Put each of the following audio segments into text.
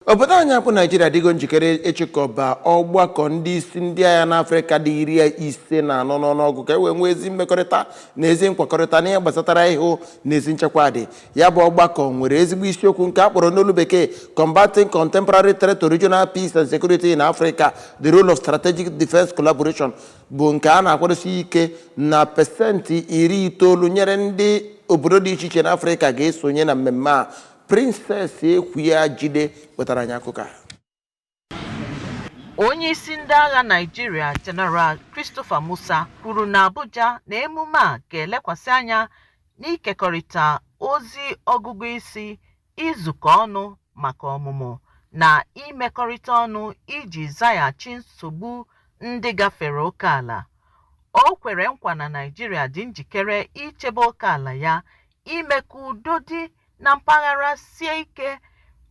Obodo anyị bụ Naijiria adịgo njikere ịchịkọba ọgbakọ ndị isi ndị agha n'Afrịka dị 54 n'ọnụọgụ ka e wee nwee ezi mmekọrịta na ezi nkwakọrịta n'ihe gbasatara ịhụ na ezi nchekwa dị. Ya bụ ọgbakọ nwere ezigbo isiokwu nke a kpọrọ n'olu bekee Combating Contemporary Threat to Regional Peace and Security in Africa, the Role of Strategic Defense Collaboration, bụ nke a na-akwadosi ike na 90% nyere ndị obodo dị iche iche n'Afrịka ga-esonye na mmemme a. Princess Ekwuajide wetara anyị akụkọ a. Onye isi ndị agha Naịjirịa, General Christopher Musa, kwuru na Abuja na emume a ga-elekwasị anya n'ịkekọrịta ozi ọgụgụ isi, izukọ ọnụ maka ọmụmụ na imekọrịta ọnụ iji zaghachi nsogbu ndị gafere oke ala. O kwere nkwa na Naịjirịa dị njikere ichebe oke ala ya, ime ka udo dị na mpaghara sie ike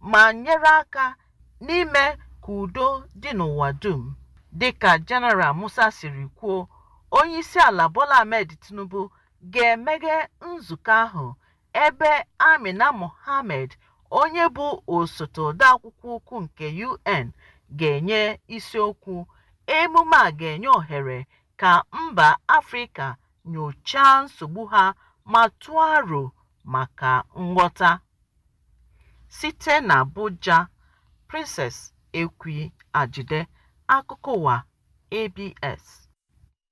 ma nyere aka n'ime ka udo dị n'ụwa dum. Dịka General Musa siri kwuo, Onyeisiala Bola Ahmed Tinubu ga-emeghe nzukọ ahụ ebe Amina Mohammed, onye bụ osote odeakwụkwọ ukwu nke UN, ga-enye isiokwu. Emume a ga-enye ohere ka mba Afrịka nyochaa nsogbu ha ma tụọ aro maka ngwọta. Site n'Abuja, Princess Ekwi Ajide, akụkọ ụwa ABS.